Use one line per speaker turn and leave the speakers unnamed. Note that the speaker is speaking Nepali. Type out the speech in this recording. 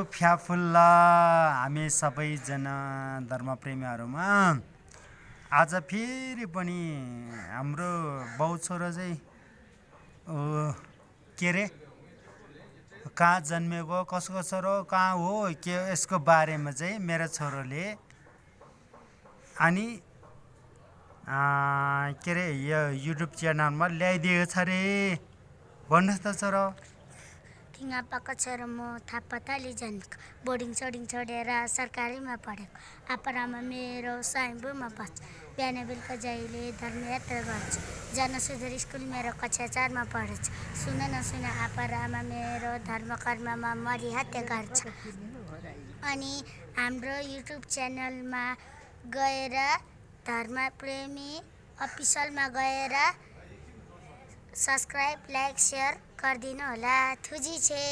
फ्याफुल्ला हामी सबैजना धर्मप्रेमीहरूमा आज फेरि पनि हाम्रो बाउ छोरो चाहिँ के अरे कहाँ जन्मेको कसको छोरो कहाँ हो के यसको बारेमा चाहिँ मेरो छोरोले अनि के अरे यो युट्युब च्यानलमा ल्याइदिएको छ रे। भन्नुहोस् त छोरो।
आप्पाको छोरो म थापाथाली जन्मेको, बोर्डिङ सोर्डिङ छोडेर सरकारीमा पढेको। आप्पा र आमा मेरो स्वयम्भूमा बस्छ। बिहान बेलुका जहिले धर्मयात्रा गर्छु। जनसुधर स्कुल मेरो कक्षा 4मा पढ्छ। सुन नसुन आप्पा र आमा मेरो धर्म कर्ममा मरिहत्या गर्छ। अनि हाम्रो युट्युब च्यानलमा गएर धर्मप्रेमी अफिसियलमा गएर सब्सक्राइब लाइक सेयर गरिदिनु होला। थुजी छे।